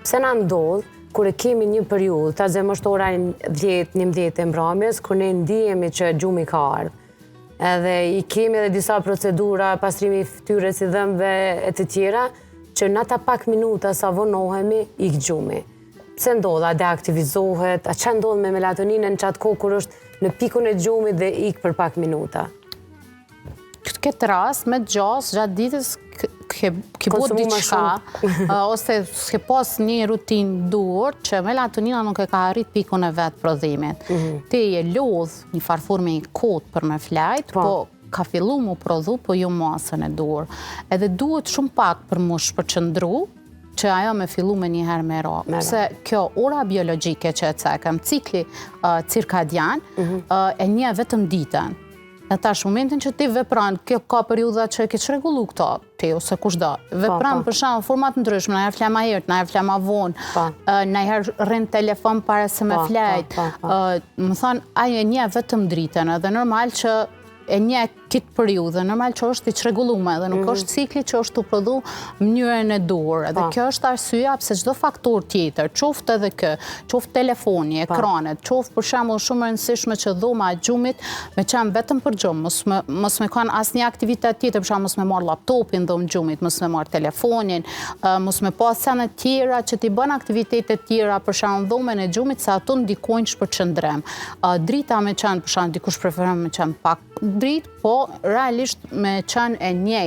Pse na ndodh kur e kemi një periudhë, ta zëmë është ora 10, 11 e mbrëmjes, kur ne ndihemi që gjumi ka ardhë. Edhe i kemi edhe disa procedura, pastrimi i fytyrës i dhëmbëve e të tjera, që në ata pak minuta sa vonohemi, ik gjumi. Pse ndodh, a deaktivizohet, a që ndodh me melatoninën në qatë kohë kur është në pikun e gjumit dhe ik për pak minuta? Këtë rast, me gjasë, gjatë ditës, ke, ke bo Konsumu ma diçka, ose s'ke pas një rutinë duhur, që melatonina nuk e ka arrit pikun e vetë prodhimit. Mhm. Ti je lodh një farë forme i kot për me flajt, Po. po ka fillu mu prodhu, po jo masën e duhur. Edhe duhet shumë pak për mu shpërqendru, që ajo me fillu me njëherë me ra. Me ra. Se kjo ora biologjike që e cekëm, cikli uh, cirkadian, Mhm. uh, e një vetëm ditën. E tash, momentin që ti vepron, kjo ka periudha që e ke çrregullu këto, ti ose kushdo. Vepron po. për shembull forma të ndryshme, ndonjëherë fle ma herët, ndonjëherë fle ma vonë, Po. ë, ndonjëherë rrin telefon para se me Po, po, flejt. po, po. Ë, Më thonë, ai e njeh vetëm dritën, edhe normal që e njeh këtë periudhë, normal që është i çrregulluar edhe nuk Mhm. është cikli që është të prodhu në mënyrën e duhur. Edhe Po. kjo është arsyeja pse çdo faktor tjetër, qoftë edhe kë, qoftë telefoni, ekranet, qoftë për shembull shumë e rëndësishme që dhoma e gjumit me qenë vetëm për gjumë, mos me, mos me kanë asnjë aktivitet tjetër, për shembull mos me marr laptopin dhomë gjumit, mos me marr telefonin, ë, mos me pas sene tjera që ti bën aktivitete tjera, për shembull dhomën e gjumit, se ato ndikojnë shpërqendrim. Ë, Drita me qenë, për shembull dikush preferon me qenë pak dritë, po realisht me qenë e njëjtë.